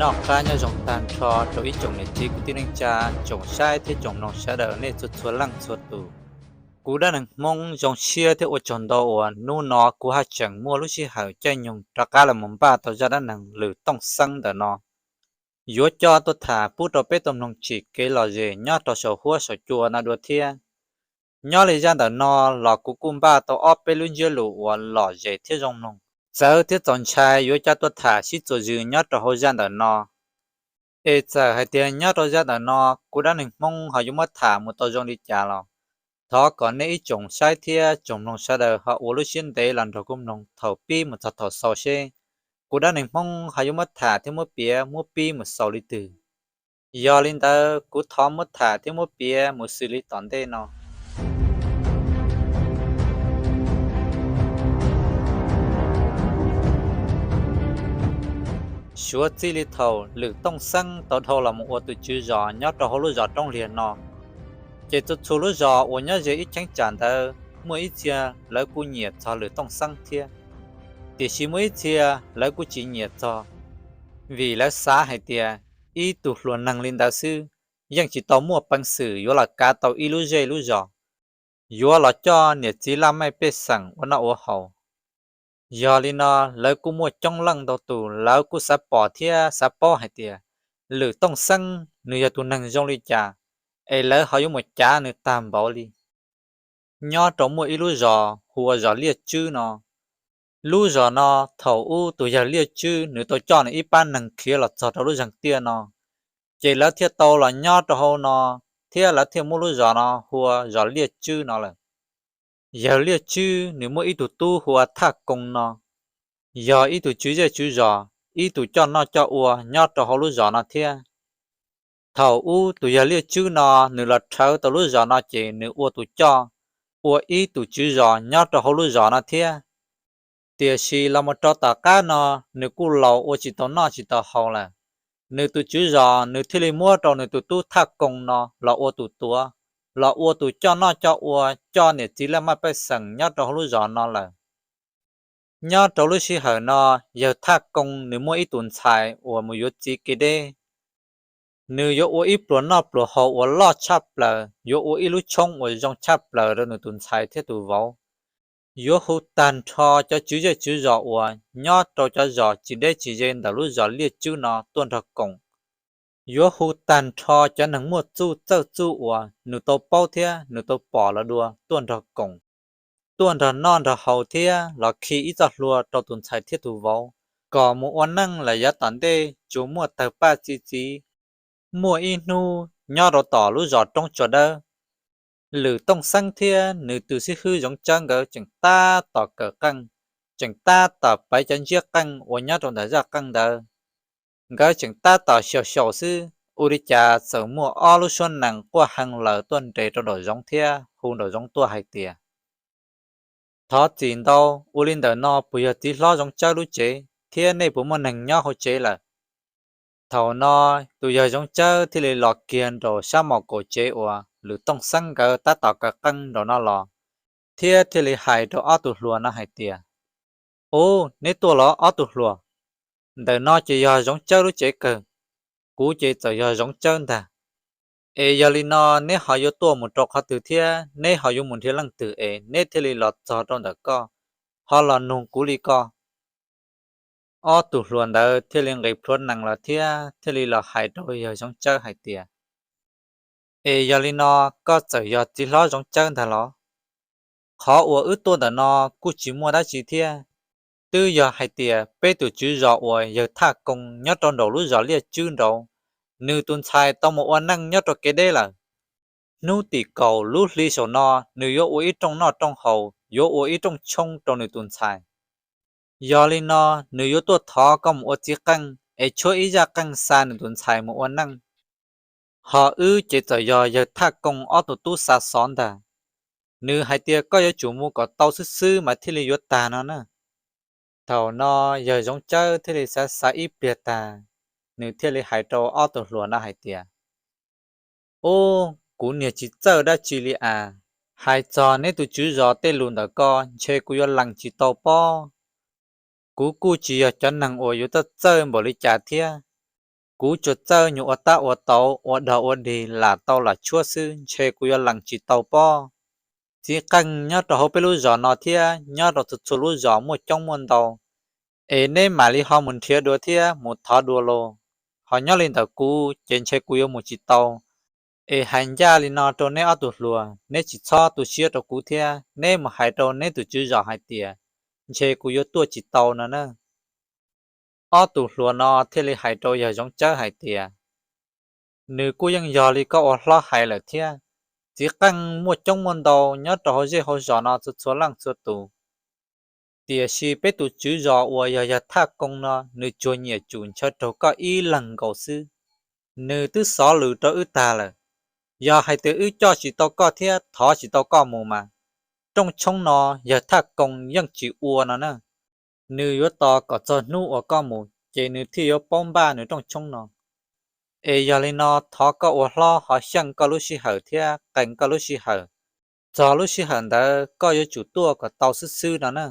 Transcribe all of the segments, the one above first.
Noj qab nyob zoo tag nrho rau ib tsoom niam txiv kwv tij neej tsa, tsoom saib thiab tsoom mloog sawv daws nej txhua txhua leej txhua tus. Kuv Dab Neeg Hmoob zoo siab thiab ua tsaug ntau uas hnub no kuv haj tseem muaj lub sij hawm caij nyoog rov qab los mus npaj tau zaj dab neeg Lwm Tooj Xeeb ntawm no, yuav coj tuaj tham pub rau peb tau mloog tsim kev lom zem nyob rau saum huab saum cua no dua thiab. Nyob li zaj ntawm no los kuv kuj npaj tau ob peb lub ntsiab lus uas lom zem thiab zoo mloog, txawv thiab txaus ntshai yuav coj tuaj tham sib txuas zws nyob rau hauv zaj ntawm no. Es txawm hais tias nyob rau zaj ntawm no kuv Dab Neeg Hmoob ho yuav muab tham mus tau zoo li cas los thov kom nej ib tsoom saib thiab tsoom mloog sawv daws ho ua lub siab ntev los nrog kuv mloog thaum pib mus txog thaum xaus seb kuv Dab Neeg Hmoob ho yuav muab tham thiab muab piav muab pib mus xaus li twg. Yog li ntawd kuv thov muab tham thiab muab piav mus xws li tom ntej no. Suav txij li thaum Lwm Tooj Xeeb tau dhau los mus ua tus tswv zos nyob rau hauv lub zos Roob Liag no, ces txhua txhua lub zos uas nyob ze ib cheeb tsam ntawd muaj ib txhia lawv kuj nyiam txog Lwm Tooj Xeeb thiab. Tiam sis muaj ib txhia lawv kuj tsis nyiam txog, vim lawv xav hais tias ib tug hluas neeg li ntawd xwb yeej tsis tau muaj peev xwm yuav los kav tau ib lub zej lub zos, yuav los coj niam txiv laj mej pej xeem ua noj ua haus. Yog li no, lawv kuj muaj coob leej ntau tus lawv kuj xav pom thiab xav paub hais tias Lwm Tooj Xeeb nws yog tus neeg zoo li cas, es lawv ho yuav mus cav nws tag npaum li. Nyob rau muaj ib lub zos hu ua zos Liaj Tswb no. Lub zos no, thaum ub tus yawg Liaj Tswb nws tau coj nws ib pab neeg khiav los txog rau lub zeeg tiaj no, ces lawv thiaj tau los nyob rau hauv no, thiab lawv thiaj muab lub zos no hu ua zos Liaj Tswb no lawm. Yawg Liaj Tswb nws muaj ib tug tub hu ua Thaj Koo no, yog ib tug tswv zej tswv zos, ib tug coj noj coj ua nyob rau hauv lub zos no thiab. Thaum ub tus yawg Liaj Tswb no nws los rhawv tau lub zos no ces nws ua tus coj, ua ib tug tswv zos nyob rau hauv lub zos no thiab. Tiam sis los mus rau tom qab no, nws kuj laus ua tsis tau noj tsis tau haus lawm. Nws tus tswv zos nws thiaj li muab rau nws tus tub Thaj Koo no los ua tus tuav, los ua tus coj noj coj ua, coj niam txiv laj mej pej xeem nyob rau hauv lub zos no lawm. Nyob rau lub sij hawm no, yawg Thaj Koo nws muaj ib tus ntxhais uas mus yuav txiv kev deb. Nws yuav ua ib pluas noj pluas haus uas loj tshaj plaws, yuav ua ib lub tshoob uas zoo tshaj plaws rau nws tus ntxhais thiab tus vauv. Yuav hu tag nrho cov tswv zej tswv zos uas nyob rau cov zos tsis deb tsis ze ntawm lub zos Liaj Tswb no tuaj nrog koom. Yuav hu tag nrho cov neeg muaj txuj txawj txuj uas nws tau paub thiab nws tau pom los dua tuaj nrog koom, tuaj nrog noj nrog haus thiab los khi ib txoj hlua rau tus ntxhais thiab tus vauv, kom mus ua neej lawm yav tom ntej tsuas muaj tawg paj txi txiv. Muaj ib hnub nyob rau tom lub zos Roob Tsua Dawb, Lwm Tooj Xeeb thiab nws tus xib hwb Zoov Tsawb nkawd tseem tab tom kawm qeej, tseem tab tom paiv cov ntsiab qeej uas nyob rau ntawm zaj qeej ntawd. Nkawd tseem tab tom xyaum xyaum xwb, ua li cas txawm muaj ob lub suab nees quaj hee laws tuaj nres rau nraum zoov thiab hu nraum zoov tuaj hais tias, Thov txim ntau, ua li ntawm no puas yog txiv hlob Zoov Tsawb lub tsev, thiab nej puas muaj neeg nyob hauv tsev lawm? Thaum no, tus yawg Zoov Tsawb thiaj li los kiag nraum sab maum kaum tsev uas Lwm Tooj Xeeb nkawd tab tom kawm qeej nraum no los, thiab thiaj li hais rau ob tug hluas no hais tias, Ub, neb tuaj los ob tug hluas? Ntawm no ces yog Zoov Tsawb lub tsev kawg, kuv ces txawm yog Zoov Tsawb ntag. Es yog li no neb ho yuav tuaj mus rau qhov twg thiab neb ho yuav mus nrhiav leej twg es neb thiaj li los txog rau ntawm koj, ho los nug kuv li ko? Ob tug hluas ntawd thiaj li nqis plhuav nees los thiab thiaj li los hais rau yawg Zoov Tsawb hais tias, Es yog li no, koj txawm yog txiv hlob Zoov Tsawb ntag los? Qhov uas wb tuaj ntawm no kuj tsis muaj dab tsi thiab, twb yog hais tias peb tus tswv zos uas yawg Thaj Koo nyob rau nraum lub zos Liaj Tswb nraud, nws tus ntxhais tau mus ua neej nyob rau kev deb lawm. Hnub tim kaum lub hli saum no nws yuav ua ib rooj noj rooj haus, yuav ua ib rooj tshoob rau nws tus ntxhais. Yog li no, nws yuav tuaj thov koj mus ua txiv qeej es tshuab ib zaj qeej xa nws tus ntxhais mus ua neej. Ho wb ces txawm yog yawg Thaj Koo ob tug tub xa xov ntag. Nws hais tias koj yuav tsum mus kom tau xwb xwb mas thiaj li yuav tag no na. Thaum no, yawg Zoov Tsawb thiaj li xav xav ib pliag tag, nws thiaj li hais rau ob tug hluas no hais tias, Ub, kuv niag tsis txawj dab tsi li as. Hais txog neb tus tswv zos tej lus ntawm ko ntshe kuv yuav lees tsis tau pob. Kuv kuj tsis yog cov neeg uas yuav txawj txawj npaum li cas thiab. Kuv tsuas txawj nyuam ua tab ua tauv, ua dog ua dig lam tau lam tshuab xwb, ntshe kuv yuav lees tsis tau pob. Txiv qeej nyob rau hauv peb lub zos no thiab nyob rau txhua txhua lub zos muaj coob muaj ntau, es neb mam li ho mus nrhiav dua thiab mus thov dua los. Ho nyob li ntawm kuv ces ntshe kuv yuav mus tsis tau. Es hais ncaj li no rau neb ob tug hluas, neb tsis txhob tu siab rau kuv thiab neb mus hais rau neb tus tswv zos hais tias ntshe kuv yuav tuaj tsis tau no na. Ob tug hluas no thiaj li hais rau yawg Zoov Tsawb hais tias, nws kuj yeej yog li koj ua hlob hais lawm thiab. Txiv qeej muaj coob muaj ntau nyob rau hauv zej hauv zos no txhua txhua leej txhua tus, tiam sis peb tus tswv zos uas yog yawg Thaj Koo no nws tsuas nyiam tsum ntshaw raug koj ib leeg nkaus xwb. Nws twb xov lws rau wb tag lawm, yog hais tias wb coj tsis tau koj thiab thov tsis tau koj mus mas rooj tshoob no yawg Thaj Koo yeej tsis ua no na. Nws yuav tos kom txog hnub uas koj mus ces nws thiaj yuav paub npaj nws rooj tshoob no. Es yog li no thov koj ua hlob ho xyeej koj lub sij hawm thiab qee koj lub sij hawm, txog lub sij hawm ntawd koj yuav tsum tuaj kom tau xwb xwb no na.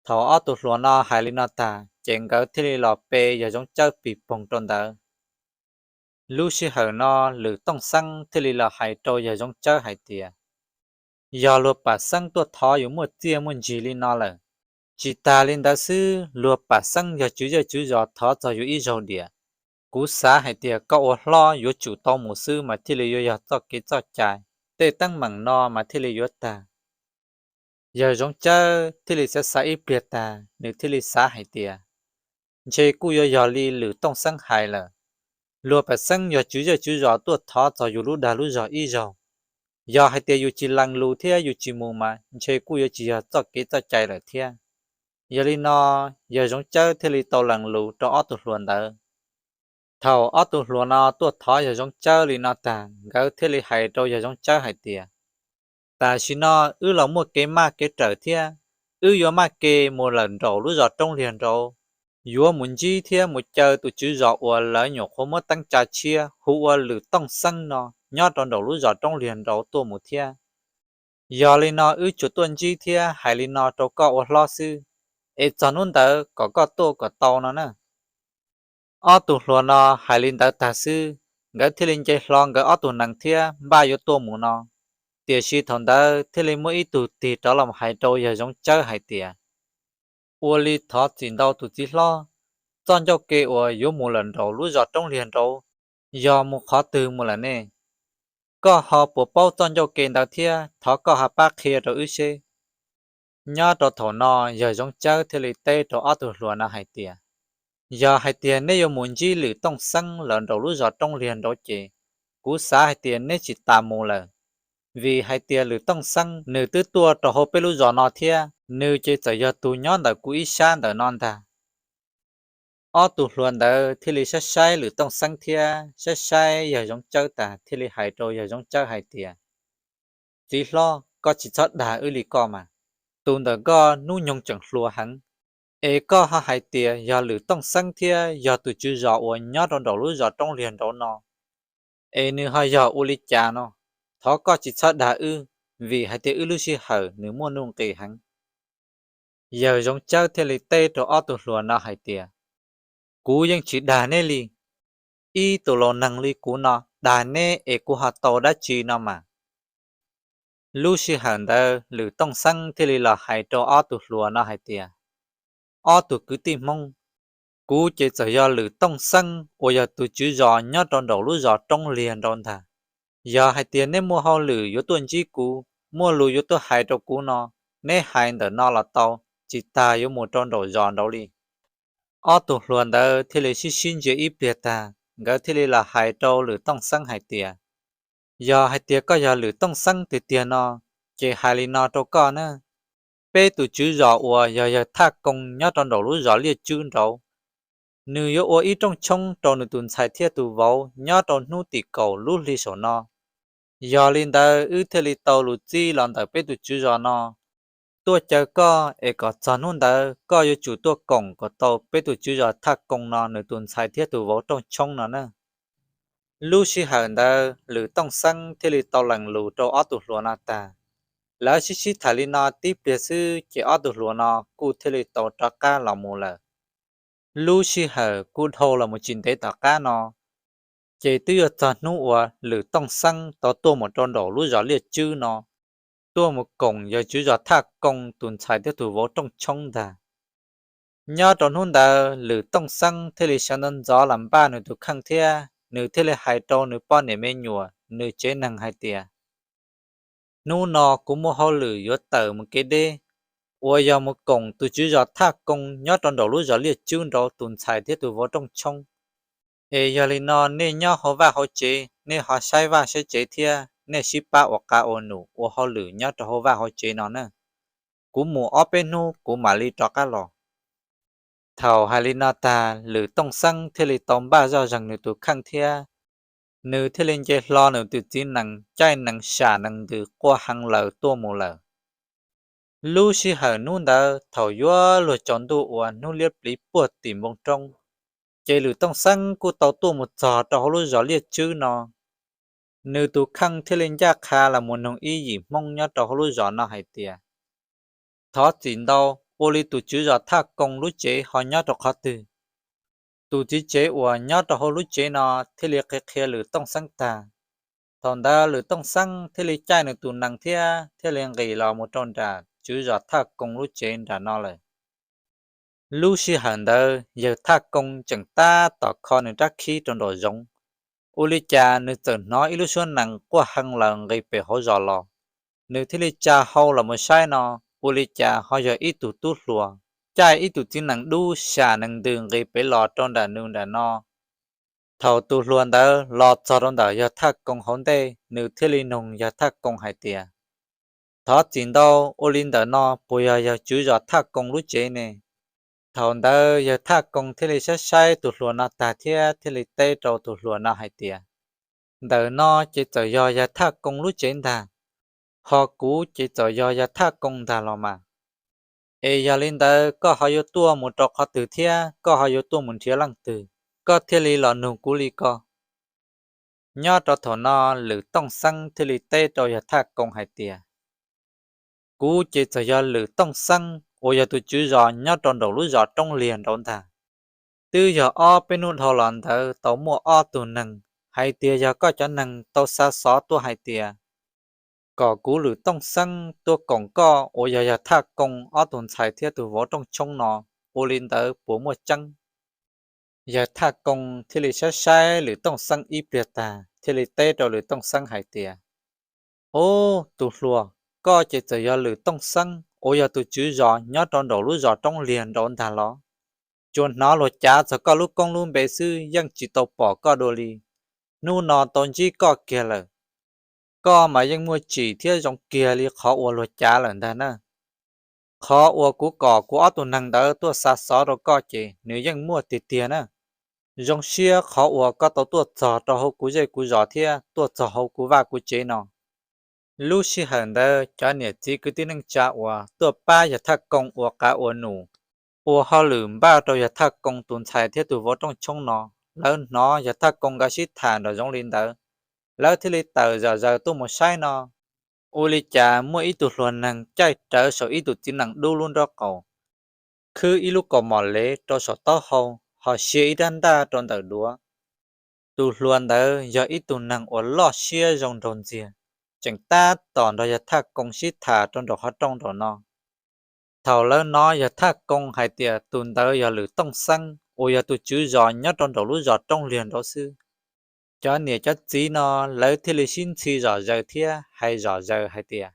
Thaum ob tug hluas no hais li no tag ces nkawd thiaj li los pe yawg Zoov Tsawb pig poog rau ntawd. Lub sij hawm no Lwm Tooj Xeeb thiaj li los hais rau yawg Zoov Tsawb hais tias, yog luag pam xeeb tuaj thov yus muaj txiaj muaj ntsig li no lawm, tsis tas li ntawd xwb luag pam xeeb yog tswv zej tswv zos thov txog yus ib zaug diam. Kuv xav hais tias koj ua hlob yuav tsum tau mus xwb mas thiaj li yuav yog txoj kev txoj cai, tej teeb meem no mas thiaj li yuav tag. Yawg Zoov Tsawb thiaj li xav xav ib pliag tag nws thiaj li xav hais tias, ntshe kuj yuav yog li Lwm Tooj Xeeb hais lawm. Luag pam xeeb yog tswv zej tswv zos tuaj thov txog yus lub dag lub zog ib zaug, yog hais tias yus tsis lees lus thiab yus tsis mus mas ntshe kuj yuav tsis yog txoj kev txoj cai lawm thiab. Yog li no yawg Zoov Tsawb thiaj li tau lees lus rau ob tug hluas ntawd. Thaum ob tug hluas no tuaj thov yawg Zoov Tsawb li no tag nkawd thiaj li hais rau yawg Zoov Tsawb hais tias, tam sim no wb los muaj kev maj kev rawm thiab, wb yuav maj ke mus lawm nraum lub zos Roob Liag Nraud, yuav mus ntsib thiab mus caw tus tswv zos uas lawv nyuam qhuav muab teeb tsa tshiab hu ua Lwm Tooj Xeeb no nyob rau nraum lub zos Roob Liag Nraud tuaj mus thiab. Yog li no wb tsuas tuaj ntsib thiab hais li no rau koj ua hlob xwb, es txog hnub ntawd kom koj tuaj kom tau no na. Ob tug hluas no hais li ntawd tag xwb, nkawd thiaj li nce hlo nkawd ob tug nees thiab npaj yuav tuaj mus no. Tiam sis thaum ntawd thiaj li muaj ib tug tig rov los hais rau yawg Zoov Tsawb hais tias, ua li thov txim ntau tus txiv hlob, txoj ncauj ke uas yuav mus lawm nraum lub zos Roob Liag Nraud yog mus qhov twg mus lawm ne? Koj ho puas paub txoj ncauj ke ntawd thiab? Thov koj ho pab qhia rau wb seb. Nyob rau thaum no yawg Zoov Tsawb thiaj li teb rau ob tug hluas no hais tias, yog hais tias neb yuav mus ntsib Lwm Tooj Xeeb lawm nraum lub zos Roob Liag Nraud ces kuv xav hais tias neb tsis tas mus lawm, vim hais tias Lwm Tooj Xeeb nws twb tuaj rau hauv peb lub zos no thiab nws ces txawm yog tus nyob ntawm kuv ib sab ntawm no ntag. Ob tug hluas ntawd thiaj li saib saib Lwm Tooj Xeeb thiab saib saib yawg Zoov Tsawb tas thiaj li hais rau yawg Zoov Tsawb hais tias, txiv hlob, koj tsis txhob dag wb li koj mas. Tus ntawm koj hnub nyoog tseem hluas heev, es koj ho hais tias yog Lwm Tooj Xeeb thiab yog tus tswv zos uas nyob rau nraum lub zos Roob Liag Nraud no, es nws ho yog ua li cas no? Thov koj tsis txhob dag wb, vim hais tias wb lub sij hawm nws muaj nuj nqis heev. Yawg Zoov Tsawb thiaj li teb rau ob tug hluas no hais tias, kuv yeej tsis dag neb li. Ib tug laus neeg li kuv no dag neb es kuv ho tau dab tsi no mas? Lub sij hawm ntawd Lwm Tooj Xeeb thiaj li los hais rau ob tug hluas no hais tias, ob tug kwv tij Hmoob, kuv ces txawm yog Lwm Tooj Xeeb uas yog tus tswv zos nyob rau nraum lub zos Roob Liag Nraud ntag. Yog hais tias neb muaj hauj lwm yuav tuaj ntsib kuv, muaj lus yuav tuaj hais rau kuv no, neb hais ntawm no los tau, tsis tas yuav mus rau nraum zos nraud li. Ob tug hluas ntawd thiaj li sib sib ntsia ib pliag tag, nkawd thiaj li los hais rau Lwm Tooj Xeeb hais tias, yog hais tias koj yog Lwm Tooj Xeeb tiag tiag no, ces hais li no rau koj na. Peb tus tswv zos uas yog yawg Thaj Koo nyob rau nraum lub zos Liaj Tswb nraud, nws yuav ua ib rooj tshoob rau nws tus ntxhais thiab tus vauv nyob rau hnub tim kaum lub hli saum no. Yog li ntawd wb thiaj li tau lus txib los ntawm peb tus tswv zos no tuaj caw koj es kom txog hnub ntawd koj yuav tsum tuaj koom kom tau peb tus tswv zos Thaj Koo no nws tus ntxhais thiab tus vauv rooj tshoob no na. Lub sij hawm ntawd Lwm Tooj Xeeb thiaj li tau lees lus rau ob tug hluas no tag. Lawv sib sib tham li no tib pliag xwb ces ob tug hluas no kuj thiaj li tau rov qab los mus lawm. Lub sij hawm kuj dhau los mus tsis ntev tom qab no, ces twb yuav txog hnub uas Lwm Tooj Xeeb tau tuaj mus rau nraum lub zos Liaj Tswb no, tuaj mus koom yawg tswv zos Thaj Koo tus ntxhais thiab tus vauv Rooj Tshoob ntag. Nyob rau hnub ntawd Lwm Tooj Xeeb thiaj li sawv ntxov ntxov los npaj nws tus kheej thiab nws thiaj li hais rau nws poj niam me nyuam nws tsev neeg hais tias, hnub no kuv muaj hauj lwm yuav tawm mus kev deb, uas yog mus koom tus tswv zos Thaj Koo nyob rau nraum lub zos Liaj Tswb nraud tus ntxhais thiab tus vauv Rooj Tshoob. Es yog li no nej nyob hauv vaj hauv tsev nej ho saib vaj saib tsev thiab nej sib pab ua qab ua num ua hauj lwm nyob rau hauv vaj hauv tsev no na. Kuv mus ob peb hnub kuv mam li rov qab los. Thaum hais li no tag Lwm Tooj Xeeb thiaj li tau npaj zoj zeeg nws tus kheej thiab nws thiaj li nce hlo nws tus txiv nees caij nees sam nees ntws quaj heev lawm tuaj mus lawm. Lub sij hawm hnub ntawd thaum yuav luag tsaus ntuj uas hnub liab pliv puag tim npoo roob, ces Lwm Tooj Xeeb kuj tau tuaj mus txog rau hauv lub zos Liaj Tswb no. Nws tus kheej thiaj li ncaj qha los mus nug ib yim Hmoob nyob rau hauv lub zos no hais tias, thov txim ntau, ua li tus tswv zos Thaj Koo lub tsev ho nyob rau qhov twg? Tus txiv tsev uas nyob rau hauv lub tsev no thiaj li qhia qhia Lwm Tooj Xeeb tag. Thaum ntawd Lwm Tooj Xeeb thiaj li caij nws tus nees thiab thiaj li nqis los mus rau nram tswv zos Thaj Koo lub tsev nram no lawm. Lub sij hawm ntawd yawg Thaj Koo tseem tab tom kho nws rab khib rau nraum zoov, ua li cas nws txawm hnov ib lub suab nees quaj heev lawm nqis pem hauv zos los. Nws thiaj li tsa hau los mus saib no, ua li cas ho yog ib tug tub hluas caij ib tug txiv nees dub sam nees ntws nqis pem los rau nram nws nram no. Thaum tus hluas ntawd los txog rau ntawm yawg Thaj Koo hauv ntej, nws thiaj li nug yawg Thaj Koo hais tias, thov txim ntau, ua li ntawm no puas yog yawg tswv zos Thaj Koo lub tsev ne? Thaum ntawd yawg Thaj Koo thiaj li saib saib tus hluas no tag thiab thiaj li teb rau tus hluas no hais tias, ntawm no ces txawm yog yawg Thaj Koo lub tsev ntag, ho kuv ces txawm yog yawg Thaj Koo ntag los mas. Es yog li ntawd koj ho yuav tuaj mus rau qhov twg thiab koj ho yuav tuaj mus nrhiav leej twg, koj thiaj li los nug kuv li ko? Nyob rau thaum no Lwm Tooj Xeeb thiaj li teb rau yawg Thaj Koo hais tias, kuv ces txawm yog Lwm Tooj Xeeb uas yog tus tswv zos nyob rau nraum lub zos Roob Liag nraud ntag. Twb yog ob peb hnub dhau los ntawd tau muaj ob tug neeg hais tias yog koj cov neeg tau xa xov tuaj hais tias kom kuv Lwm Tooj Xeeb tuaj koom koj uas yog yawg Thaj Koo ob tug ntxhais thiab tus vauv Rooj Tshoob no, ua li ntawd puas muaj tseeb? Yawg Thaj Koo thiaj li saib saib Lwm Tooj Xeeb ib pliag tag thiaj li teb rau Lwm Tooj Xeeb hais tias, ub, tus hluas, koj ces txawm yog Lwm Tooj Xeeb uas yog tus tswv zos nyob rau nraum lub zos Roob Liag nraud ntag los? Tsuas hnov luag cav txog koj lub koob lub npe xwb yeej tsis tau pom koj dua li. Hnub no tau ntsib koj kiag lawm, koj mas yeej muaj tsim thiab zoo kiag li qhov uas luag cav lawm ntag na. Qhov uas kuv kom kuv ob tug neeg ntawd tuaj xa xov rau koj ces nws yeej muaj tiag tiag na. Zoo siab qhov uas koj tau tuaj txog rau hauv kuv zej kuv zos thiab tuaj txog hauv kuv vaj kuv tsev no. Lub sij hawm ntawd cov niam txiv kwv tij neej tsa uas tuaj pab yawg Thaj Koo ua qav ua num, ua hauj lwm npaj rau yawg Thaj Koo tus ntxhais thiab tus vauv Rooj Tshoob no, lawv hnov yawg Thaj Koo nkawd sib tham nraum zoov li ntawd, lawv thiaj li tawm zom zaws tuaj mus saib no. Ua li cas muaj ib tug hluas neeg caij rawv saum ib tug txiv nees dub lub nraub qaum, khwb ib lub kaus mom lev rau saum taub hau, ho sia ib rab ntaj rau ntawm duav. Tus hluas ntawd yog ib tug neeg uas loj siab zoo nraug ntxiag, tseem tab tom nrog yawg Thaj Koo sib tham rau nraum qhov rooj nraum no. Thaum lawv hnov yawg Thaj Koo hais tias tus ntawd yog Lwm Tooj Xeeb uas yog tus tswv zos nyob rau nraum lub zos Roob Liag nraud xwb, cov niam cov txiv no lawv thiaj li sib ntxhi zom zaws thiab hais zom zaws hais tias,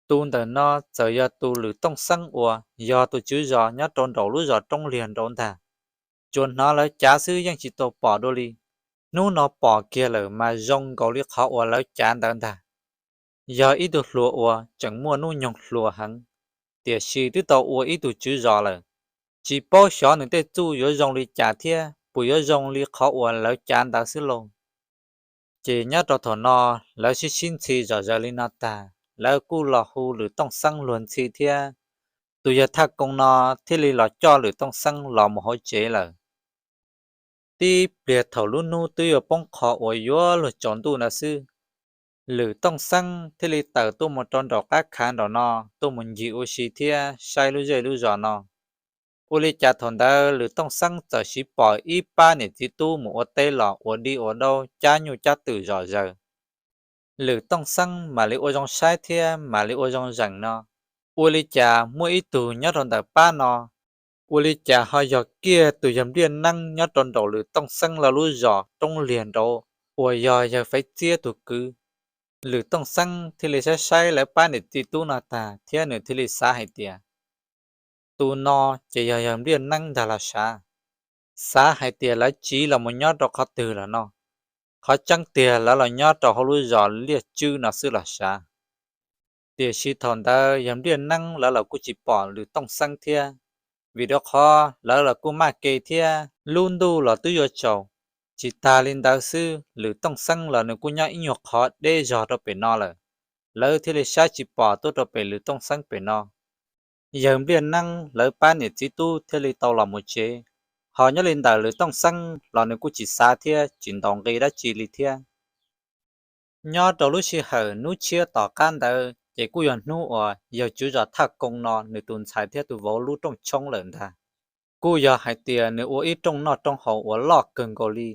tus ntawm no txawm yog tus Lwm Tooj Xeeb uas yog tus tswv zos nyob rau nraum lub zos Roob Liag nraud ntag. Tsuas hnov lawv cav xwb yeej tsis tau pom dua li. Hnub no pom kiag lawm mas zoo nkaus li qhov uas lawv cav ntawd ntag. Yog ib tug hluas uas tseem muaj hnub nyoog hluas heev, tiam sis twb tau ua ib tug tswv zos lawm. Tsis paub xyov nws tej txuj yuav zoo li cas thiab puas yuav zoo li qhov uas lawv cav ntawd xwb lauj. Ces nyob rau thaum no, lawv sib sib ntxhi zom zaws li no tag, lawv kuj los hu Lwm Tooj Xeeb luag ntxhi thiab. Tus yawg Thaj Koo no thiaj li los coj Lwm Tooj Xeeb los mus hauv tsev lawm. Tib pliag thaum lub hnub twb yuav poob qho uas yuav luag tsaus ntuj ntawd xwb, Lwm Tooj Xeeb thiaj li tawm tuaj mus rau nraum qab khav nraum no tuaj mus ncig ua si thiab saib lub zej lub zos no. Ua li cas thaum ntawd Lwm Tooj Xeeb txawm siv pom ib pab niam txiv tub mus ua teb los ua dib ua daub cab nyuj cab twm zom zaws. Lwm Tooj Xeeb mam li ua zoo saib thiab mam li ua zoo zeem no, ua li cas muaj ib tug nyob rau ntawm pab no, ua li cas ho yog kiag tus yawg Npliaj Neeb nyob rau nraum Lwm Tooj Xeeb lawv lub zos roob liag nraud uas yog yawg Faiv Txiab tus kwv. Lwm Tooj Xeeb thiaj li saib saib lawv pab niam txiv tub no tag thiab nws thiaj li xav hais tias, tus no ces yog yawg Npliaj Neeb ntag los sav. Xav hais tias lawv tsiv los mus nyob rau qhov twg lawm no, qhov tseeb tiag lawv los nyob rau hauv lub zos Liaj Tswb no xwb los sav. Tiam sis thaum ntawd yawg Npliaj Neeb lawv los kuj tsis pom Lwm Tooj Xeeb thiab, vim rau qhov lawv los kuj maj ke thiab lub ntuj los twb yuav tsaus. Tsis tas li ntawd xwb, Lwm Tooj Xeeb los nws kuj nyob ib nyuag qhov deb zog rau pem no lawm, lawv thiaj li saib tsis pom tuaj rau pem Lwm Tooj Xeeb pem no. Yawg Npliaj Neeb lawv pab niam txiv tub thiaj li tau los mus tsev, ho nyob li ntawm Lwm Tooj Xeeb los nws kuj tsis xav thiab tsis ntaus nqi dab tsi li thiab. Nyob rau lub sij hawm hnub tshiab tom qab ntawd ces kuj yog hnub uas yawg tswv zos Thaj Koo no nws tus ntxhais thiab tus vauv lub rooj tshoob lawm ntag. Kuj yog hais tias nws ua ib rooj noj rooj haus uas loj kawg nkaus li,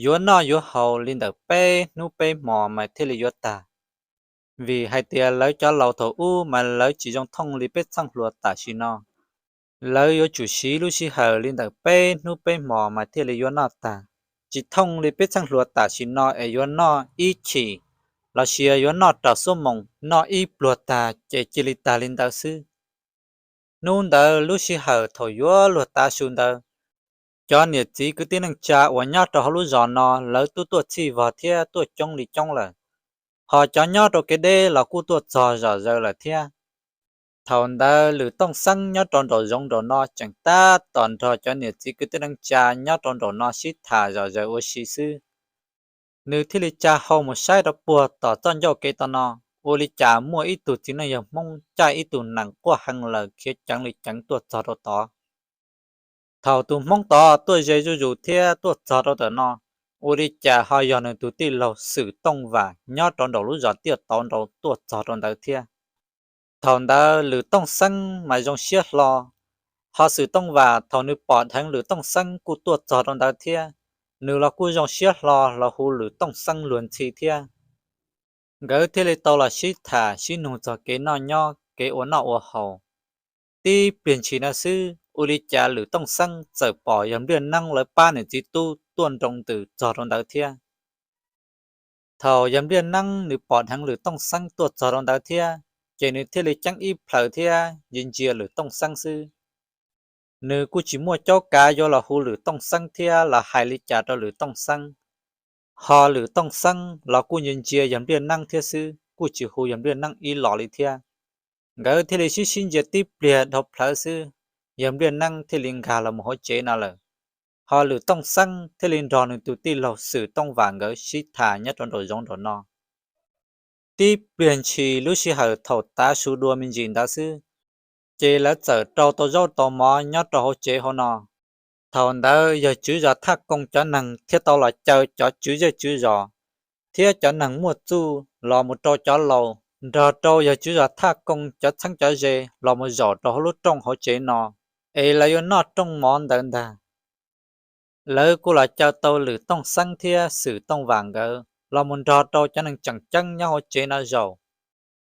yuav noj yuav haus li ntawm peb hnub peb hmos mas thiaj li yuav tag. Vim hais tias lawv cov laus thaum ub mas lawv tsis zoo thooj li peb txheej hluas tam sim no. Lawv yuav tsum siv lub sij hawm li ntawm peb hnub peb hmos mas thiaj li yuav noj tag, tsis thooj li peb txheej hluas tam sim no es yuav noj ib chim lossis yuav noj raws xuab moos, noj ib pluag tag ces cia li tag li ntawd xwb. Hnub ntawd lub sij hawm thaum yuav luag tav su ntawd, cov niam txiv kwv tij neej tsa uas nyob rau hauv lub zos no lawv twb tuaj txhij vog thiab tuaj coob li coob lawm, ho cov nyob rau kev deb los kuj tuaj txog zom zaws lawm thiab. Thaum ntawd Lwm Tooj Xeeb nyob rau nraum zoov nraum no tseem tab tom nrog cov niam txiv kwv tij neej tsa nyob rau nraum no sib tham zom zaws ua si xwb. Nws thiaj li tsa hau mus saib rau puag tom txoj ncauj kev tom no, ua li cas muaj ib tug txiv neej yawg Hmoob caij ib tug nees quaj heev lawm khiav ceev li ceev tuaj txog rau tod. Thaum tus Hmoob tod tuaj ze zuj zus thiab tuaj txog rau ntawm no, ua li cas ho yog nws tus tij laug Xwm Tooj Vam nyob rau nraum lub zos Tiaj Tauv nraud tuaj txog rau ntawd thiab. Thaum ntawd Lwm Tooj Xeeb mas zoo siab hlo, ho Xwm Tooj Vam thaum nws pom dheev Lwm Tooj Xeeb kuj tuaj txog rau ntawd thiab, nws los kuj zoo siab hlo los hu Lwm Tooj Xeeb luag ntxhi thiab. Nkawd thiaj li tau los sib tham sib nug txog kev noj nyob kev ua noj ua haus. Tib pliag ntshis no xwb, ua li cas Lwm Tooj Xeeb txawm pom yawg Npliaj Neeb lawv pab niam txiv tub tuaj nroo ntws txog rau ntawd thiab. Thaum yawg Npliaj Neeb nws pom dheev Lwm Tooj Xeeb tuaj txog rau ntawd thiab, ces nws thiaj li ceeb ib plhaws thiab ntsia ntsia Lwm Tooj Xeeb xwb. Nws kuj tsis muaj caub kav yuav los hu Lwm Tooj Xeeb thiab los hais li cas rau Lwm Tooj Xeeb. Ho Lwm Tooj Xeeb los kuj ntsia ntsia yawg Npliaj Neeb thiab xwb, kuj tsis hu yawg Npliaj Neeb ib los li thiab. Nkawd thiaj li sib sib ntsia tib pliag dhau plawv xwb, yawg Npliaj Neeb thiaj li nkag los mus hauv tsev no lawm. Ho Lwm Tooj Xeeb thiaj li nrog nws tus tij laug Xwm Tooj Vam nkawd sib tham nyob rau nraum zoov nraum no. Tib pliag ntshis lub sij hawm thaum tav su dua me ntsis ntawd xwb, ces lawv txawm rau tau zaub tau mov nyob rau hauv tsev hauv no. Thaum ntawd yawg tswv zos Thaj Koos cov neeg thiaj tau los caw cov tswv zej tswv zos thiab cov neeg muaj txuj los mus rau cov laus nrog rau yawg tswv zos Thaj Koos cov txheeb cov ze los mus zaum rau hauv lub rooj hauv tsev no, es lawv yuav noj rooj mov ntawd ntag. Lawv kuj los caw tau Lwm Tooj Xeeb thiab Xwm Tooj Vam nkawd los mus nrog rau cov neeg tseem ceeb nyob hauv tsev no zaum.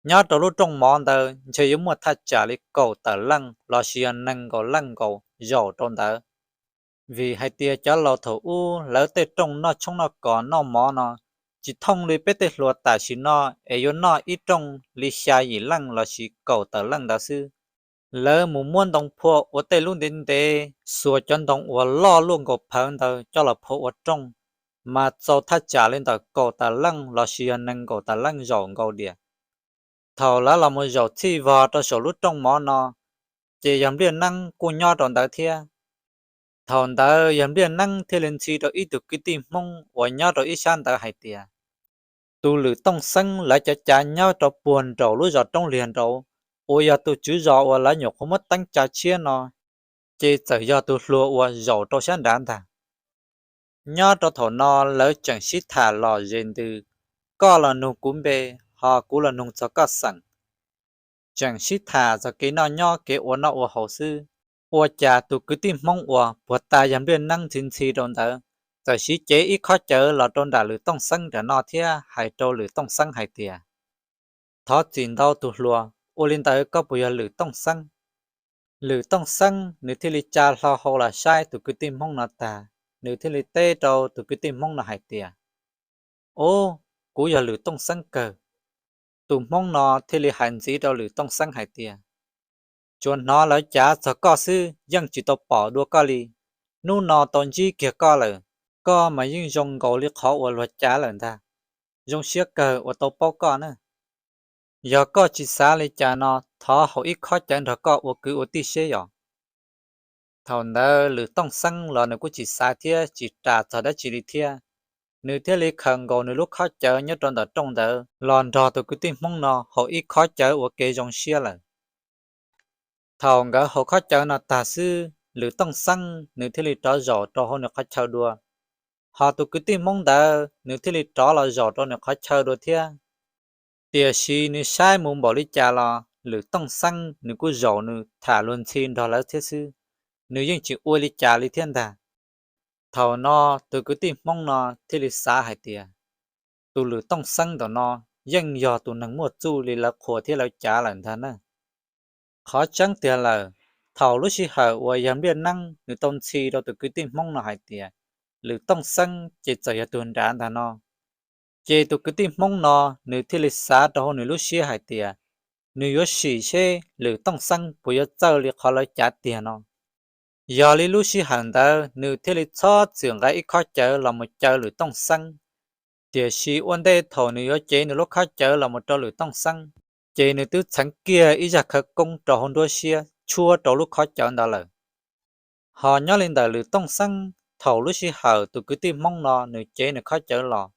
Nyob rau lub rooj mov ntawd ntshe yuav muaj thaj tsam li kaum tawm leej lossis yog nees nkaum leej nkaus zaum rau ntawd. Vim hais tias cov laus thaum ub lawv tej rooj noj tshoob noj kos noj mov no tsis thooj li peb tej hluas tam sim no es yuav noj ib rooj li xya yim leej lossis kaum tawm leej ntawd xwb. Lawv mus muab ntoo phua ua tej lub ntev ntev, xuas cov ntoo uas loj luaj nkaus phawv ntawd coj los phua ua rooj, mas txaus thaj tsam li ntawm kaum tawm leej lossis yog nees nkaum tawm leej zaum nkaus diam. Thaum lawv los mus zaum txhij vog rau saum lub rooj mov no, ces yawg Npliaj Neeb kuj nyob rau ntawd thiab. Thaum ntawd yawg Npliaj Neeb thiaj li ntxhi rau ib tug kwv tij Hmoob uas nyob rau ib sab ntawd hais tias, tus Lwm Tooj Xeeb lawv cov cav nyob rau puag nraum lub zos Roob Liag nraud, uas yog tus tswv zos uas lawv nyuam qhuav muab teeb tsa tshiab no, ces txawm yog tus hluas uas zaum rau sab nrad ntag. Nyob rau thaum no lawv tseem sib tham lom zem ntws, koj los nug kuv npe, ho kuv los nug txog koj xeem. Tseem sib tham txog kev noj nyob kev ua noj ua haus xwb. Ua cas tus kwv tij Hmoob uas puag ta yog npliaj neeb ntxhi ntxhi rau ntawd, txawm siv cev ib khob cawv los rau nram Lwm Tooj Xeeb nram no thiab hais rau Lwm Tooj Xeeb hais tias, thov txim ntau tus hluas, ua li ntawd koj puas yog Lwm Tooj Xeeb? Lwm Tooj Xeeb nws thiaj li tsa hlo hau los saib tus kwv tij Hmoob no tag, nws thiaj li teb rau tus kwv tij Hmoob no hais tias, ub, kuv yog Lwm Tooj Xeeb kawg. Tus Hmoob no thiaj li hais ntxiv rau Lwm Tooj Xeeb hais tias, tsuas hnov lawv cav txog koj xwb, yeej tsis tau pom dua koj li. Hnub no tau ntsib kiag koj lawm, koj mas yeej zoo nkaus li qhov uas luag cav lawm ntag. Zoo siab kawg uas tau paub koj na. Yog koj tsis xav li cas no, thov haus ib khob cawv nrog koj ua kwv ua tij seb yom. Thaum ntawd Lwm Tooj Xeeb los nws kuj tsis xav thiab tsis ras txog dab tsi li thiab, nws thiaj li khaws nkaus nws lub khob cawv nyob rau ntawm rooj ntawd los nrog tus kwv tij Hmoob no haus ib khob cawv ua kev zoo siab lawm. Thaum nkawd haus khob cawv no tag xwb, Lwm Tooj Xeeb nws thiaj li rov zaum rau hauv nws qhov chaw dua, ho tus kwv tij Hmoob ntawd nws thiaj li rov los zaum rau nws qhov chaw dua thiab. Tiam sis nws saib mus npaum li cas los Lwm Tooj Xeeb nws kuj zaum nws tham luag ntxhi nrog lawv thiab xwb, nws yeej tsis ua li cas li thiab ntag. Thaum no tus kwv tij Hmoob no thiaj li xav hais tias, tus Lwm Tooj Xeeb ntawm no yeej yog tus neeg muaj txuj li lawv qhuas thiab lawv cav lawm ntag na. Qhov tseeb tiag lawm, thaum lub sij hawm uas yawg Npliaj Neeb nws tau ntxhi rau tus kwv tij Hmoob no hais tias, Lwm Tooj Xeeb ces txawm yog tus nrad ntag no, ces tus kwv tij Hmoob no nws thiaj li xav rau hauv nws lub siab hais tias, nws yuav sim seb Lwm Tooj Xeeb puas yuav txawj li qhov lawv cav tiag no. Yog li lub sij hawm ntawd nws thiaj li txhob txwm nqa ib khob cawv los mus caw Lwm Tooj Xeeb. Tiam sis ua ntej thaum nws yuav cev nws lub khob cawv los mus rau Lwm Tooj Xeeb, ces nws twb txheev kiag ib zaj khawv koob rau hauv nruab siab tshuab rau lub khob cawv ntawd lawm. Ho nyob li ntawm Lwm Tooj Xeeb, thaum lub sij hawm tus kwv tij Hmoob no nws cev nws khob cawv los,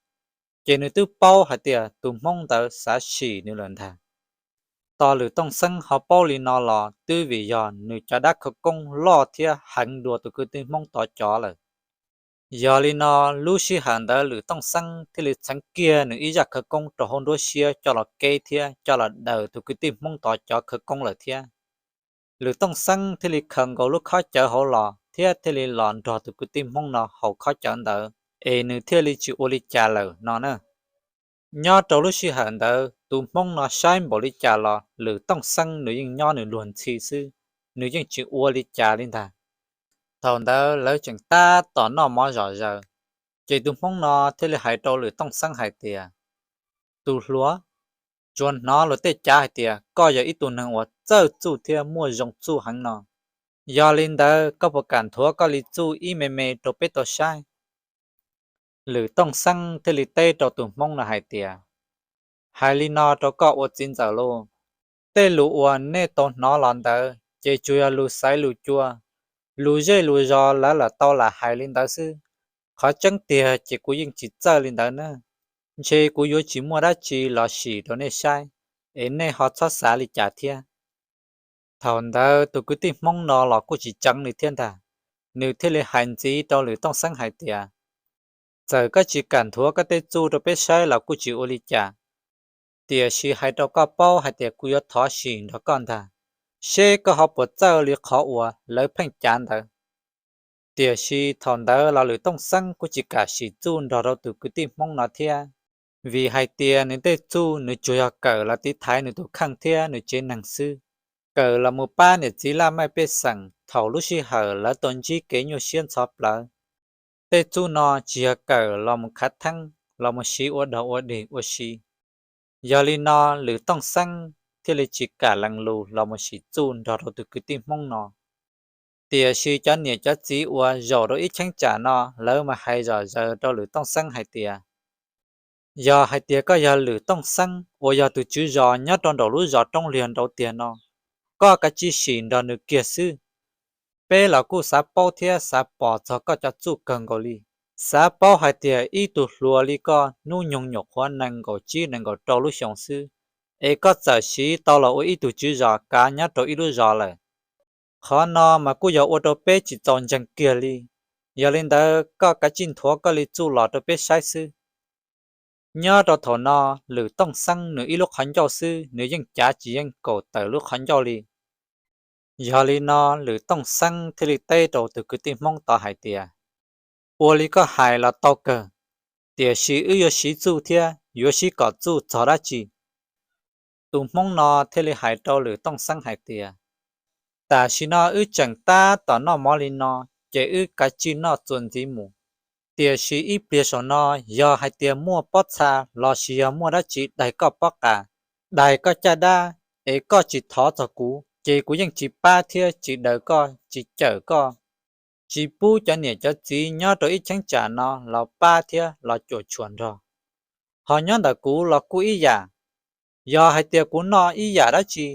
ces nws twb paub hais tias tus Hmoob ntawd xav sim nws lawm ntag. Tos Lwm Tooj Xeeb ho paub li no los twb vim yog nws cov dab khawv koob loj thiab heev dua tus kwv tij Hmoob tod cov lawm. Yog li no, lub sij hawm ntawd Lwm Tooj Xeeb thiaj li txheev kiag nws ib zaj khawv koob rau hauv nruab siab coj los keb thiab coj los daws tus kwv tij Hmoob tod cov khawv koob lawm thiab. Lwm Tooj Xeeb thiaj li khaws nkaus lub khob cawv hauv los thiab thiaj li los nrog tus kwv tij Hmoob no haus khob cawv ntawd, es nws thiaj li tsis ua li cas lawm no na. Nyob rau lub sij hawm ntawd tus Hmoob no saib npaum li cas los Lwm Tooj Xeeb nws yeej nyob nws luag ntxhi xwb, nws yeej tsis ua li cas li ntag. Thaum ntawd lawv tseem tab tom noj mov zom zaws, ces tus Hmoob no thiaj li hais rau Lwm Tooj Xeeb hais tias, tus hluas, tsuas hnov luag tej cav hais tias koj yog ib tug neeg uas txawj txuj thiab muaj zoo txuj heev no. Yog li ntawd koj puas kam nthuav koj li txuj ib me me rau peb tau saib? Lwm Tooj Xeeb thiaj li teb rau tus Hmoob no hais tias, hais li no rau koj ua txiv ntxawm lauj, tej lus uas nej tau hnov los ntawd ces tsuas yog lus xaiv lus cua, lus zej lus zos lawv lam tau lam hais li ntawd xwb. Qhov tseeb tiag ces kuv yeej tsis txawj li ntawd na. Ntshe kuv yuav tsis muaj dab tsi los sim rau nej saib, es nej ho txhob xav li cas thiab. Thaum ntawd tus kwv tij Hmoob no los kuj tsis tseev li thiab ntag, nws thiaj li hais ntxiv rau Lwm Tooj Xeeb hais tias, txawm koj tsis kam nthuav koj tej txuj rau peb saib los kuj tsis ua li cas, tiam sis hais rau koj paub hais tias kuv yuav thov sim nrog koj ntag, seb koj ho puas txawj li qhov uas lawv pheej cav ntawd. Tiam sis thaum ntawd los Lwm Tooj Xeeb kuj tsis kam sim txuj nrog rau tus kwv tij Hmoob no thiab, vim hais tias nws tej txuj nws tsuas yog kawm los tiv thaiv nws tus kheej thiab nws tsev neeg xwb, kawm los mus pab niam txiv laj mej pej xeem thaum lub sij hawm lawv tau ntsib kev nyuaj siab ntxhov plawv. Tej txuj no tsis yog kawm los mus khav theeb, los mus siv ua dog ua dig ua si. Yog li no Lwm Tooj Xeeb thiaj li tsis kam lees lus los mus sim txuj nrog rau tus kwv tij Hmoob no. Tiam sis cov niam cov txiv uas zaum rau ib cheeb tsam no lawv mas hais zom zaws rau Lwm Tooj Xeeb hais tias, yog hais tias koj yog Lwm Tooj Xeeb uas yog tus tswv zos nyob rau nraum lub zos Roob Liag Nraud tiag no, koj kav tsij sim nrog nws kiag xwb. Peb los kuj xav paub thiab xav pom txog koj cov txuj kawg nkaus li. Xav paub hais tias ib tug hluas li koj hnub nyoog nyuam qhuav nees nkaum tsib nees nkaum rau lub xyoos xwb, es koj txawm siv tau los ua ib tug tswv zos kav nyob rau ib lub zos lawm. Qhov no mas kuj yog ua rau peb tsis txaus ntseeg kiag li. Yog li ntawd koj kav tsij nthuav koj li txuj los rau peb saib xwb. Nyob rau thaum no, Lwm Tooj Xeeb nws ib lub qhov ncauj xwb nws yeej cav tsis yeej kaum tawm lub qhov ncauj li. Yog li no Lwm Tooj Xeeb thiaj li teb rau tus kwv tij Hmoob tod hais tias, ua li koj hais los tau kawg, tiam sis wb yuav siv txuj thiab yuav sib kom txuj txog dab tsi? Tus Hmoob no thiaj li hais rau Lwm Tooj Xeeb hais tias, tam sim no wb tseem tab tom noj mov li no, ces wb kav tsij noj txuas ntxiv mus. Tiam sis ib pliag saum no yog hais tias muaj pob txha lossis yog muaj dab tsi daig koj pob qa, daig koj caj dab, es koj tsis thov txog kuv, ces kuv yeej tsis pab thiab tsis daws koj, tsis cawm koj, tsis pub cov niam cov txiv nyob rau ib cheeb tsam no los pab thiab los cuam tshuam nrog. Ho nyob ntawm kuv los kuj ib yam, yog hais tias kuv noj ib yam dab tsi,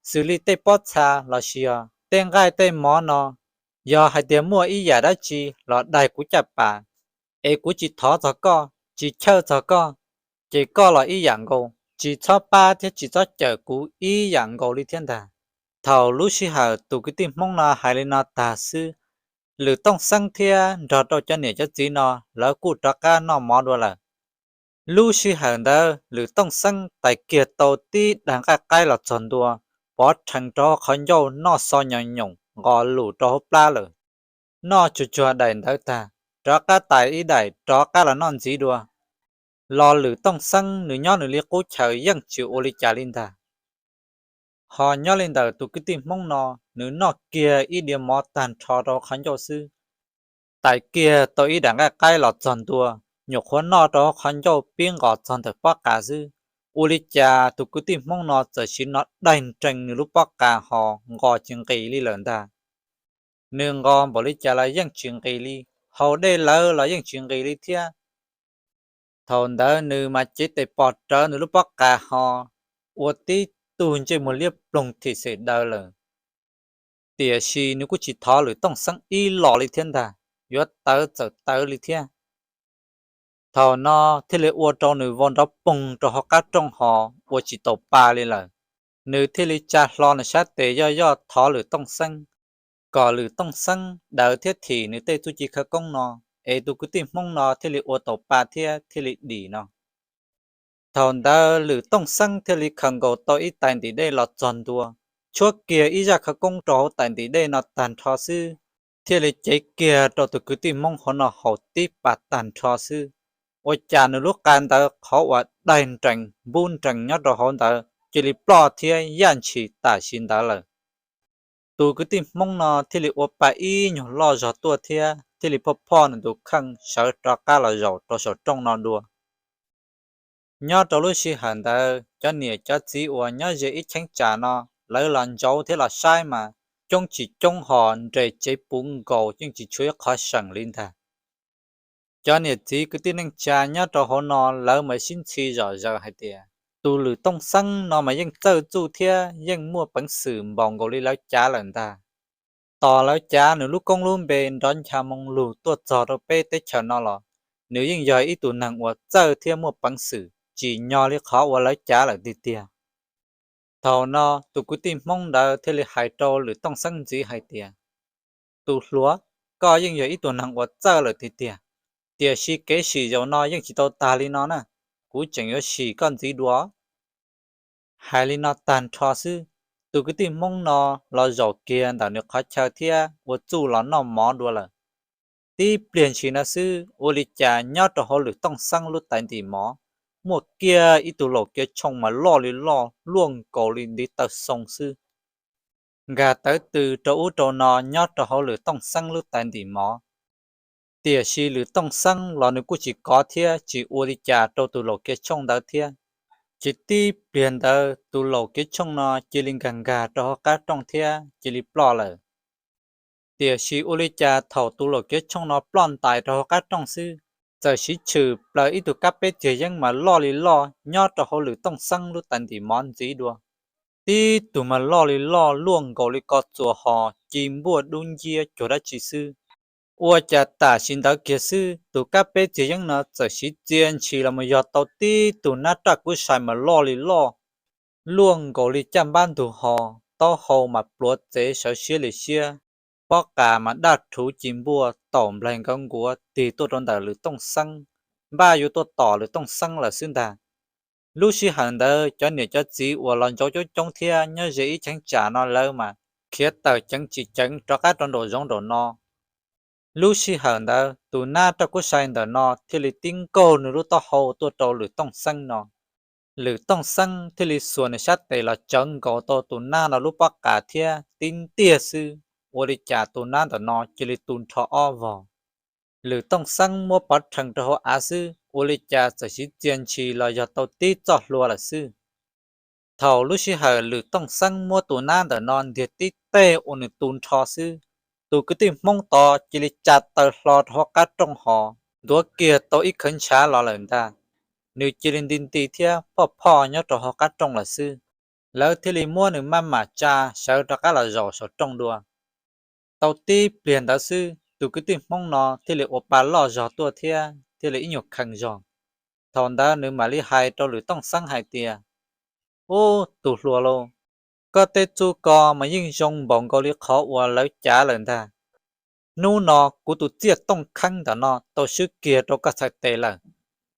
xws li tej pob txha lossis yog tej nqaij tej mov no, yog hais tias muaj ib yam dab tsi los daig kuv caj pas, es kuv tsis thov txog koj, tsis chawj txog koj, ces koj los ib yam nkaus, tsis txhob pab thiab tsis txhob cawm kuv ib yam nkaus li thiab ntag. Thaum lub sij hawm tus kwv tij Hmoob no hais li no tag xwb, Lwm Tooj Xeeb thiab nrog rau cov niam cov txiv no lawv kuj rov qab noj mov dua lawm. Lub sij hawm ntawd Lwm Tooj Xeeb tais kiag tau tib daim nqaij qaib los txog ntua, pov rhees rau hauv qhov ncauj noj xo nyoos nyoos nqos lus rau hauv plab lawm. Noj tsuag tsuag daim ntawd tag, rov qab tais ib daim rov qab los noj ntxiv dua. Los Lwm Tooj Xeeb nws nyob nws li qub chaw yeej tsis ua li cas li ntag. Ho nyob li ntawm tus kwv tij Hmoob no, nws noj kiag ib diav mov tag nrho rau hauv qhov ncauj xwb, tais kiag tau ib daim nqaij qaib los txog ntua, nyuam qhuav noj rau hauv qhov ncauj pib nqos txog ntawm pob qa xwb, ua li cas tus kwv tij Hmoob no txawm sim no daig nrees nws lub pob qa ho nqos tsis nqis li lawm ntag. Nws nqos npaum li cas los yeej tsis nqis li, haus dej lawv los yeej tsis nqis li thiab. Thaum ntawd nws mas cev tes pos rawv nws lub pob qa ho ua tib tug ntsej muag liab ploog thim xem daws lawm. Tiam sis nws kuj tsis thov Lwm Tooj Xeeb ib los li thiab ntag, yuav tawv txawm tawv li thiab. Thaum no thiaj li ua rau nws vau nrov poog rau hauv qab rooj ho ua tsis tau pa li lawm. Nws thiaj li tsa hlo nws sab tes yoj yoj thov Lwm Tooj Xeeb, kom Lwm Tooj Xeeb daws thiab thim nws tej txuj ci khawv koob no, es tus kwv tij Hmoob no thiaj li ua tau pa thiab thiaj li dim no. Thaum ntawd Lwm Tooj Xeeb thiaj li khaws nkaus tau ib tais ntim dej los txog ntua, tshuab kiag ib zaj khawv koob rau hauv tais ntim dej no tag nrho xwb, thiaj li cev kiag rau tus kwv tij Hmoob hauv no haus tib pas tag nrho xwb. Ua cas nws lub qa ntawd qhov uas daig nrees npub nrees nyob rau hauv ntawd cia li ploj thiab yaj ntshis tam sim ntawd lawm. Tus kwv tij Hmoob no thiaj li ua pa ib nyuag loj zog tuaj thiab thiaj li phoj phoj nws tus kheej sawv rov qab los zaum rau saum rooj no dua. Nyob rau lub sij hawm ntawd cov niam cov txiv uas nyob ze ib cheeb tsam no, lawv los ntsauv thiab los saib mas coob tsis coob ho nres tsev puv nkaus yeej tsis tshuav ib qho seem li ntag. Cov niam txiv kwv tij neej tsa nyob rau hauv no lawv mas sib ntxhi zom zaws hais tias, tus Lwm Tooj Xeeb no mas yeej txawj txuj thiab yeej muaj peev xwm npaum nkaus li lawv cav lawm ntag. Tos lawv cav nws lub koob lub npe nrov ncha moo lug tuaj txog rau peb teb chaws no los, nws yeej yog ib tug neeg uas txawj thiab muaj peev xwm tsim nyog li qhov uas lawv cav lawm tiag tiag. Thaum no tus kwv tij Hmoob ntawd thiaj li hais rau Lwm Tooj Xeeb ntxiv hais tias, tus hluas, koj yeej yog ib tug neeg uas txawj lawm tiag tiag, tiam sis kev sim zaum no yeej tsis tau tag li no na, kuv tseem yuav sim koj ntxiv dua. Hais li no tag nrho xwb, tus kwv tij Hmoob no los zaum kiag ntawm nws qhov chaw thiab ua txuj los noj mov dua lawm. Tib pliag ntshis no xwb ua li cas nyob rau hauv Lwm Tooj Xeeb lub tais ntim mov muaj kiag ib tug laum kiav tshooj mas loj li loj luaj nkaus li ntiv taw xoo xwb, nkag tawv tw rau ub rau no nyob rau hauv Lwm Tooj Xeeb lub tais ntim mov. Tiam sis Lwm Tooj Xeeb los nws kuj tsis kov thiab tsis ua li cas rau tus laum kiav tshooj ntawd thiab. Ces tib pliag ntawd tus laum kiav tshooj no cia li nkag nkag rau hauv qab rooj thiab cia li ploj lawm. Tiam sis ua li cas thaum tus laum kiav tshooj no ploj ntais rau hauv qab rooj xwb, txawm siv tshwm plaws ib tug kab peb txiag yeeb mas loj li loj nyob rau hauv Lwm Tooj Xeeb lub tais ntim mov ntxiv dua. Tib tug mas loj li loj luaj nkaus li ko txuas ho ci npuaj dub nciab cuag dab tsi xwb. Ua cas tam sim ntawd kiag xwb tus kab peb txiag yeeb no txawm siv txia ntshis los mus yog tau tib tug nab raj kub sai mas loj li loj, luaj nkaus li caj npab ntug ho, taub hau mas pluav txev sawv siab li siab, pob qa mas daj rhuv ci npuaj taum nplaig nkawv nkuav tig tuaj rau ntawm Lwm Tooj Xeeb, npaj yuav tuaj tom Lwm Tooj Xeeb lawm xwb ntag. Lub sij hawm ntawd cov niam cov txiv uas los ntsoov coob coob thiab nyob ze ib cheeb tsam no lawv mas khiav tawm ceev tsis ceev rov qab rau nraum zoov nraum no. Lub sij hawm ntawd tus nab raj kub sai ntawm no thiaj li tib nkaug nws lub taub hau tuaj rau Lwm Tooj Xeeb no. Lwm Tooj Xeeb thiaj li xuas nws sab tes los tsawv nkaus tau tus nab no lub pob qa thiab tib ntiag xwb, ua li cas tus nab ntawm no cia li tu nrho ob vog. Lwm Tooj Xeeb muab pov rhees rau hauv av xwb, ua li cas txawm siv txia ntshis los yog tau tib txoj hlua lawm xwb. Thaum lub sij hawm Lwm Tooj Xeeb muab tus nab ntawm no ntiag tib teg ua nws tu nrho xwb, tus kwv tij Hmoob tod cia li tsa taw hlo rau hauv qab rooj hos ntuav kiag tau ib khawv ntshav los lawm ntag. Nws cia li nti nti thiab phoj phoj nyob rau hauv qab rooj lawm xwb. Lawv thiaj li muab nws maj mam tsa sawv rov qab los zaum saum rooj dua. Tau tib pliag ntawd xwb, tus kwv tij Hmoob no thiaj li ua pa loj zog tuaj thiab thiaj li ib nyuag kheej zog. Thaum ntawd nws mam li hais rau Lwm Tooj Xeeb hais tias, Ub, tus hluas lauj, koj tej txuj ko mas yeej zoo npaum nkaus li qhov uas lawv cav lawm ntag. Hnub no kuv tus txiaj tooj kheeb ntawm no tau swb kiag rau koj txhais tes lawm.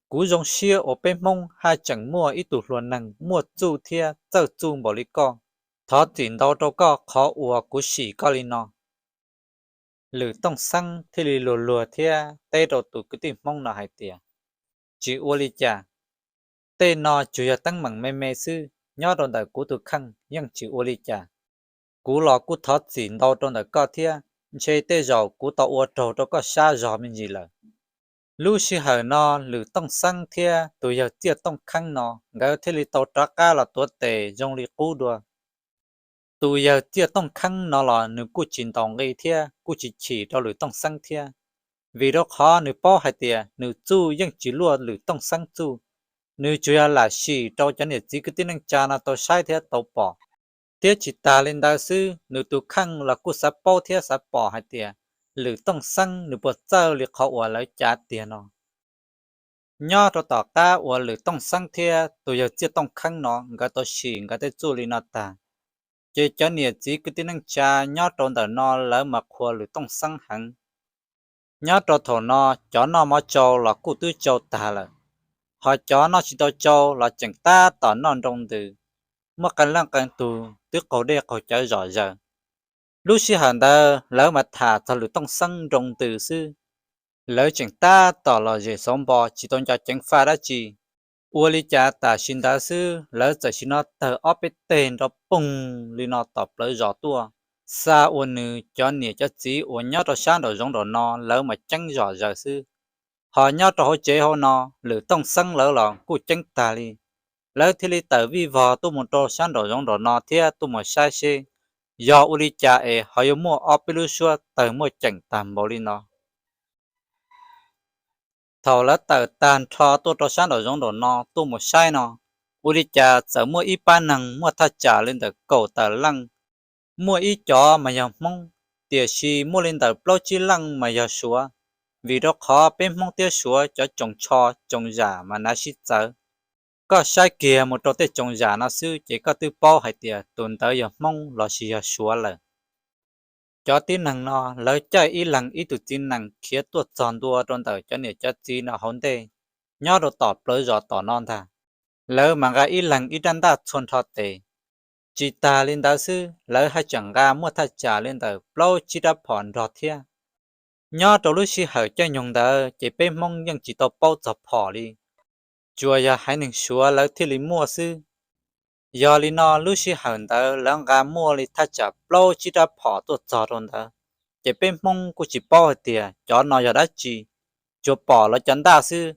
Kuv zoo siab uas peb Hmoob haj tseem muaj ib tug hluas neeg muaj txuj thiab txawj txuj npaum li koj. Thov txim ntau rau koj qhov uas kuv sim koj li no. Lwm Tooj Xeeb thiaj li luag luag thiab teb rau tus kwv tij Hmoob no hais tias, Tsis ua li cas. Tej no tsuas yog teeb meem me me xwb, nyob rau ntawm kuv tus kheej yeej tsis ua li cas. Kuv los kuj thov txim ntau rau ntawm koj thiab, ntshe tej zaum kuv tau ua raug rau koj sab zog me ntsis lawm. Lub sij hawm no Lwm Tooj Xeeb thiab tus yawg txiaj tooj kheeb no nkawd thiaj li tau rov qab los tuav tes zoo li qub dua. Tus yawg txiaj tooj kheeb no los nws kuj tsis ntaus nqi thiab kuj tsis chim rau Lwm Tooj Xeeb thiab, vim rau qhov nws paub hais tias nws txuj yeej tsis luaj Lwm Tooj Xeeb txuj. Nws tsuas yog lam sim rau cov niam txiv kwv tij neej tsa no tau saib thiab tau pom. Thiab tsis tas li ntawd xwb, nws tus kheej los kuj xav paub thiab xav pom hais tias Lwm Tooj Xeeb nws puas txawj li qhov uas lawv cav tiag no. Nyob rau tom qab uas Lwm Tooj Xeeb thiab tus yawg txiaj tooj kheeb no nkawd tau sim nkawd tej txuj li no tag, ces cov niam txiv kwv tij neej tsa nyob rau ntawm no lawv mas qhuas Lwm Tooj Xeeb heev. Nyob rau thaum no cov noj mov tsau los kuj twb tsau tag lawm, ho cov noj tsis tau tsau los tseem tab tom noj nroo ntws, muaj qee leej qee tug twb qaug dej qaug cawv zom zaws. Lub sij hawm ntawd lawv mas tham txog Lwm Tooj Xeeb nroo ntws xwb. Lawv tseem tab tom lom zem xauv npo tsis tau nco ceev faj dab tsi. Ua li cas tam sim ntawd xwb lawv txawm sim no tawg ob peb teg nrov poog li no tom plawv zos tuaj, xa ua nws cov niam cov txiv uas nyob rau sab nraum zoov nraum no lawv mas ceeb zom zaws xwb. Ho nyob rau hauv tsev hauv no, Lwm Tooj Xeeb lawv los kuj ceeb tag li. Lawv thiaj li tawm vij vog tuaj mus rau sab nraum zoov nraum no thiab tuaj mus saib seb yog ua li cas es ho yuav muaj ob peb lub suab tawg muaj ceem tag npaum li no. Thaum lawv tawm tag nrho tuaj rau sab nraum zoov nraum no tuaj mus saib no, ua li cas txawm muaj ib pab neeg muaj thaj tsam li ntawm kaum tawm leej. Muaj ib cov mas yog Hmoob, tiam sis muaj li ntawm plaub tsib leej mas yog Suav, vim rau qhov peb Hmoob thiab Suav cov tsoos tsho tsoos zam mas nav sib txawv. Koj saib kiag mus rau tej tsoos zam no xwb ces koj twb paub hais tias tus ntawd yog Hmoob lossis yog Suav lawm. Cov tib neeg no lawv caij ib leeg ib tug txiv nees khiav tuaj txog ntua rau ntawm cov niam cov txiv no hauv ntej, nyob rau tom plawv zos tom no ntag. Lawv mas nqa ib leeg ib rab ntaj txhua nrho tes. Tsis tas li ntawd xwb, lawv haj tseem nqa muaj thaj tsam li ntawm plaub tsib rab phom nrog thiab. Nyob rau lub sij hawm caij nyoog ntawd ces peb Hmoob yeej tsis tau paub txog phom li, tsuas yog haiv neeg Suav lawv thiaj li muaj xwb. Yog li no lub sij hawm ntawd lawv nqa muaj li thaj tsam plaub tsib rab phom tuaj txog rau ntawd, ces peb Hmoob kuj tsis paub hais tias cov no yog dab tsi, tsuas pom lawv cov ntaj xwb,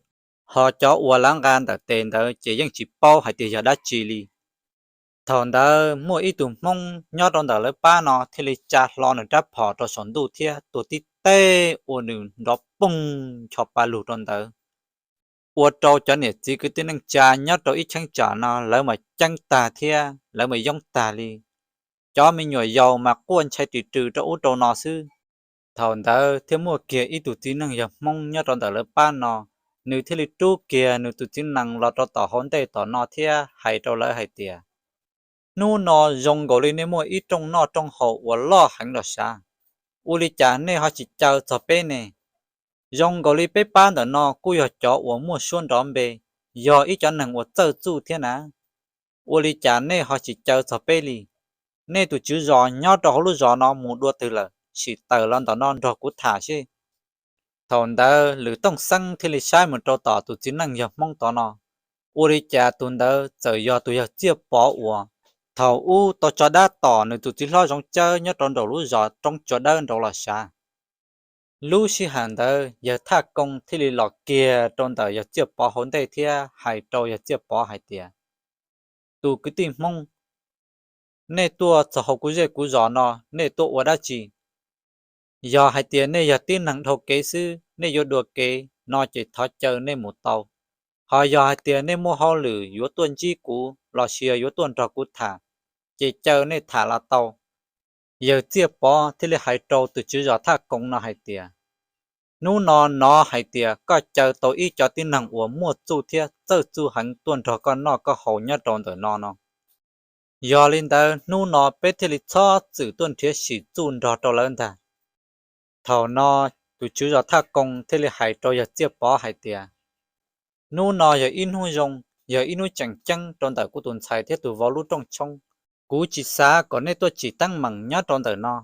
ho cov uas lawv nqa ntawm tes ntawd ces yeej tsis paub hais tias yog dab tsi li. Thaum ntawd muaj ib tug Hmoob nyob rau ntawm lawv pab no thiaj li tsa hlo nws rab phom rau saum ntuj thiab tua tib teg ua nws nrov poog ncho pa lug rau ntawd, ua rau cov niam txiv kwv tij neej tsa nyob rau ib cheeb tsam no lawv mas ceeb tag thiab lawv mas yoob tag li. Cov me nyuam yaus mas quaj ntshai ris rws rau ub rau no xwb. Thaum ntawd thiaj muaj kiag ib tug txiv neej yog Hmoob nyob rau ntawm lawv pab no, nws thiaj li rub kiag nws tus txiv nees los rau tom hauv ntej tom no thiab hais rau lawv hais tias, Hnub no zoo nkaus li nej muaj ib rooj noj rooj haus uas loj heev los sav, ua li cas nej ho tsis caw txog peb ne? Zoo nkaus li peb pab ntawm no kuj yog cov uas muaj suab nrov npe, yog ib cov neeg uas txawj txuj thiab na, ua li cas nej ho tsis caw txog peb li? Nej tus tswv zos nyob rau hauv lub zos no mus dua twg lawm? Sim tawm los ntawm no nrog kuv tham seb. Thaum ntawd Lwm Tooj Xeeb thiaj li saib mus rau tom tus txiv neej yog Hmoob tod no, ua li cas tus ntawd txawm yog tus yawg Txiaj Pov uas thaum ub tau tso dab tom nws tus txiv hlob Zoov Cawb nyob rau nraum lub zos Roob Tsua Dawb nraud los sav. Lub sij hawm ntawd yawg Thaj Koo thiaj li los kiag rau ntawm yawg Txiaj Pov hauv ntej thiab hais rau yawg Txiaj Pov hais tias, tus kwv tij Hmoob, nej tuaj txog hauv kuv zej kuv zos no, nej tuaj ua dab tsi? Yog hais tias nej yog tib neeg dhau kev xwb, nej yuav dua kev no ces thov caw nej mus tau. Ho yog hais tias nej muaj hauj lwm yuav tuaj ntsib kuv los sis yog yuav tuaj nrog kuv tham, ces caw nej tham los tau. Yawg Txiaj Pov thiaj li hais rau tus tswv zos Thaj Koo no hais tias, hnub no hnov hais tias koj caw tau ib co tib neeg uas muaj txuj thiab txawj txuj heev tuaj nrog koj noj koj haus nyob rau ntawm no no. Yog li ntawd hnub no peb thiaj li txhob txwm tuaj nrhiav sim txuj nrog rau lawv ntag. Thaum no tus tswv zos Thaj Koo thiaj li hais rau yawg Txiaj Pov hais tias, hnub no yog ib hnub zoo, yog ib hnub tseem ceeb rau ntawm kuv tus ntxhais thiab tus vauv lub rooj tshoob. Kuv tsis xav kom nej tuaj tsim teeb meem nyob rau ntawm no.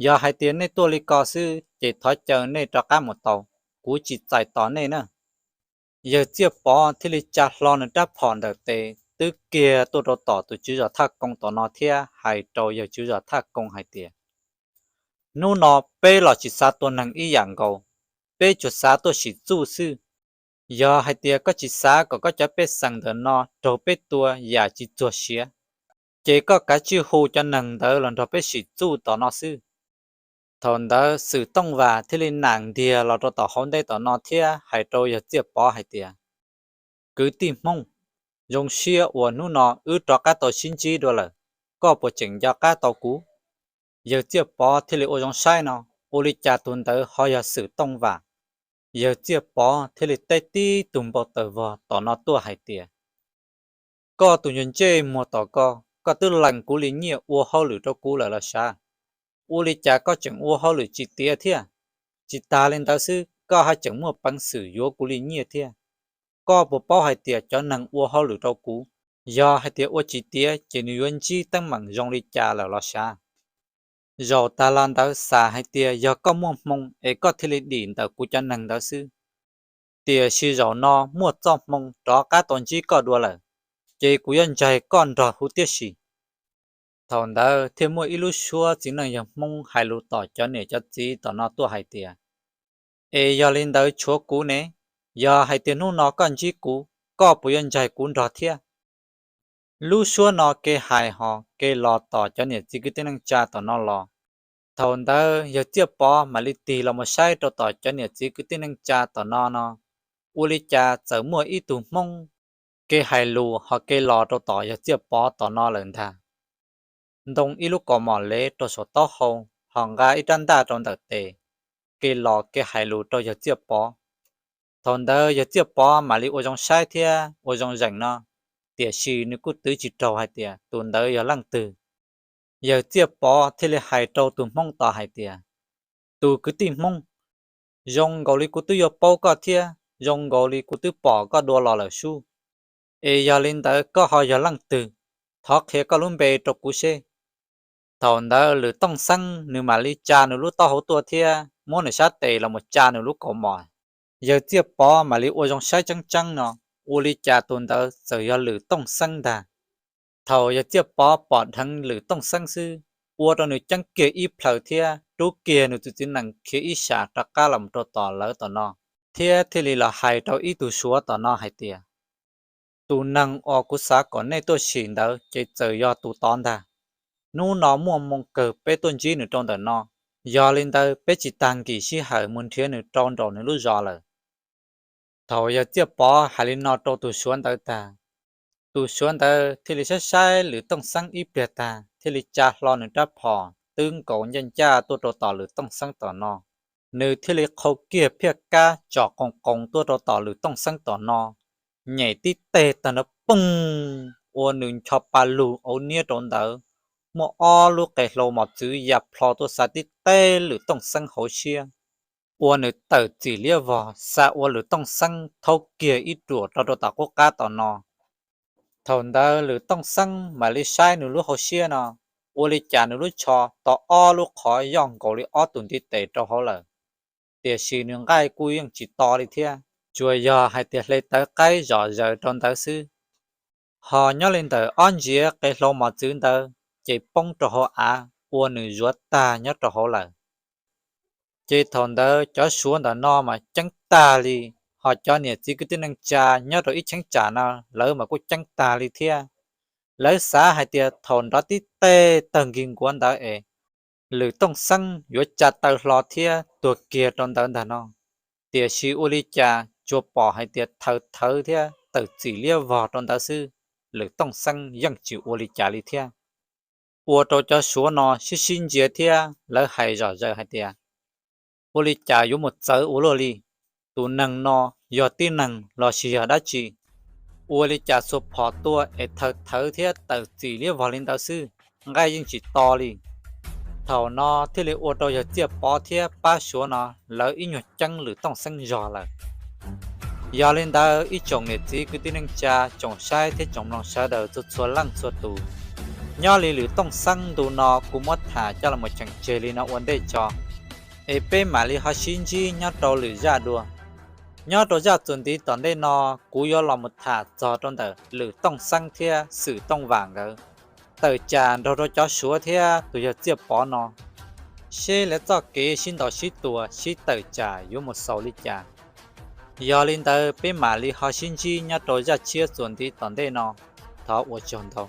Yog hais tias nej tuaj li ko xwb ces thov caw nej rov qab mus tau, kuv tsis txais tos nej na. Yawg Txiaj Pov thiaj li tsa hlo nws rab phom ntawm tes twb kiag tuaj rau tom tus tswv zos Thaj Koo tom no thiab hais rau yawg tswv zos Thaj Koo hais tias, hnub no peb los tsis xav tua neeg ib yam nkaus, peb tsuas xav tuaj sim txuj xwb. Yog hais tias koj tsis xav kom koj cov pej xeem ntawm no raug peb tua yam tsis txuag siav, ces koj kav tsij hu cov neeg ntawd los nrog peb sim txuj tom no xwb. Thaum ntawd Xwm Tooj Vas thiaj li nam ntiag los rau tom hauv ntej tom no thiab hais rau yawg Txiaj Pov hais tias, kwv tij Hmoob, zoo siab uas hnub no wb rov qab tau sib ntsib dua lawm, koj puas tseem nco qab tau kuv? Yawg Txiaj Pov thiaj li ua zoo saib no, ua li cas tus ntawd ho yog Xwm Tooj Vas. Yawg Txiaj Pov thiaj li teb tib tug npau taws vog tom no tuaj hais tias, koj tus ntsej ntsej muag tom ko, koj twb lees kuv li nyiaj ua hauj lwm rau kuv lawm los sav? Ua li cas koj tseem ua hauj lwm tsis tiav thiab? Tsis tas li ntawd xwb, koj haj tseem muaj peev xwm yuav kuv li nyiaj thiab. Koj puas paub hais tias cov neeg ua hauj lwm rau kuv, yog hais tias ua tsis tiav ces nws yuav ntsib teeb meem zoo li cas lawm los sav? Zaum tas los ntawd xav hais tias yog koj muaj hmoo es koj thiaj li dim ntawm kuv cov neeg ntawd xwb. Tiam sis zaum no muaj txoj hmoo rov qab tau ntsib koj dua lawm, ces kuv yuav ntsaig koj nrog huv tib si. Thaum ntawd thiaj muaj ib lub suab txiv neej yawg Hmoob hais lus tom cov niam cov txiv tom no tuaj hais tias, es yog li ntawd tshuav kuv ne, yog hais tias hnub no koj ntsib kuv, koj puas yuav ntsaig kuv nrog thiab? Lub suab no kev hais ho kev los tom cov niam txiv kwv tij neej tsa tom no los. Thaum ntawd yawg Txiaj Pov mam li tig los mus saib rau tom cov niam txiv kwv tij neej tsa tom no no, ua li cas txawm muaj ib tug Hmoob kev hais lus ho kev los rau tom yawg Txiaj Pov tom no lawm ntag. Ntoo ib lub kaus mom lev rau saum taub hau, ho nqa ib rab ntaj rau ntawm tes, kev los kev hais lus rau yawg Txiaj Pov. Thaum ntawd yawg Txiaj Pov mam li ua zoo saib thiab ua zoo zeem no, tiam sis nws kuj twv tsis raug hais tias tus ntawd yog leej twg. Yawg Txiaj Pov thiaj li hais rau tus Hmoob tod hais tias, tus kwv tij Hmoob, zoo nkaus li kuv twb yuav paub koj thiab zoo nkaus li kuv twb pom koj dua los lawm sub. Es yog li ntawd koj ho yog leej twg? Thov qhia koj lub npe rau kuv seb. Thaum ntawd Lwm Tooj Xeeb nws mam li tsa nws lub taub hau tuaj thiab muab nws sab tes los mus tsa nws lub kaus mom. Yawg Txiaj Pov mam li ua zoo saib tseeb tseeb no, ua li cas tus ntawd txawm yog Lwm Tooj Xeeb ntag. Thaum yawg Txiaj Pov pom dheev Lwm Tooj Xeeb xwb, ua rau nws ceeb kiag ib plhaw thiab rub kiag nws tus txiv nees khiav ib sas rov qab los rau tom lawv tom no, thiab thiaj li los hais rau ib tug Suav tom no hais tias, tus neeg uas kuv xav kom nej tuaj sim ntawd ces txawm yog tus tod ntag. Hnub no muaj hmoo kawg peb tuaj ntsib nws rau ntawm no, yog li ntawd peb tsis tas nkim sij hawm mus nrhiav nws rau nraum nws lub zos lawm. Thaum yawg Txiaj Pov hais li no rau tus Suav ntawd tag, tus Suav ntawd thiaj li saib saib Lwm Tooj Xeeb ib pliag tag thiaj li tsa hlo nws rab phom twb nkaus ncaj ncaj tuaj rau tom Lwm Tooj Xeeb tom no. Nws thiaj li qhau kiag phiaj kab tsom qoos qoos tuaj rau tom Lwm Tooj Xeeb tom no, nyem tib teg tag nrho poog, ua nws ncho pa lug auv niab rau ntawd, muaj ob lub qe hlau mos txwv ya plho tuaj xa tib teg Lwm Tooj Xeeb hauv siab, ua nws tawm txim liab vog xa ua Lwm Tooj Xeeb thaub kiag ib ruam rau rau tom qub qab tom no. Thaum ntawd Lwm Tooj Xeeb mam li saib nws lub hauv siab no, ua li cas nws lub tsho to ob lub qhov yoj nkaus li ob tug ntiv tes rau hauv lawm, tiam sis nws nqaij kuj yeej tsis to li thiab, tsuas yog hais tias hle tawv qaib zom zaws rau ntawd xwb. Ho nyob li ntawm ob ntsiav qe hlau mos txwv ntawd ces poob rau hauv av ua nws zuav tag nyob rau hauv lawm. Ces thaum ntawd cov Suav ntawm no mas ceeb tag li, ho cov niam txiv kwv tij neej tsa nyob rau ib cheeb tsam no lawv mas kuj ceeb tag li thiab. Lawv xav hais tias thaum nrov tib teg tawg nkig nkuav ntawd es Lwm Tooj Xeeb yuav tsa taw hlo thiab tuag kiag rau ntawd ntag no. Tiam sis ua li cas tsuas pom hais tias thawv thawv thiab tawm txim liab vog rau ntawd xwb, Lwm Tooj Xeeb yeej tsis ua li cas li thiab. Ua rau cov Suav no sib sib ntsia thiab lawv hais zom zaws hais tias, ua li cas yuav mus txawv ua luaj li? Tus neeg no yog tib neeg los sis yog dab tsi? Ua li cas txhua phom tuaj es thawv thawv thiab tawm txim liab vog li ntawd xwb, nqaij yeej tsis to li. Thaum no thiaj li ua rau yawg Txiaj Pov thiab pab Suav no lawv ib nyuag ceeb Lwm Tooj Xeeb zog lawm. Yog li ntawd ib tsoom niam txiv kwv tij neej tsa tsoom saib thiab tsoom mloog sawv daws txhua txhua leej txhua tus, nyob li Lwm Tooj Xeeb ntu no kuv muab tham coj los cheem tseg li no ua ntej tso, es peb mam li ho sib ntsib nyob rau lwm zaj dua. Nyob rau zaj txuas ntxiv tom ntej no kuv yuav los mus tham txog rau ntawm Lwm Tooj Xeeb thiab Xwm Tooj Vam nkawd tawm tsam nrog rau cov Suav thiab tus yawg Txiaj Pov no, seb lawv txoj kev sib ntaus sib tua sib tawm tsam yuav mus xaus li cas. Yog li ntawd peb mam li ho sib ntsib nyob rau zaj tshiab txuas ntxiv tom ntej no. Thov ua tsaug ntau.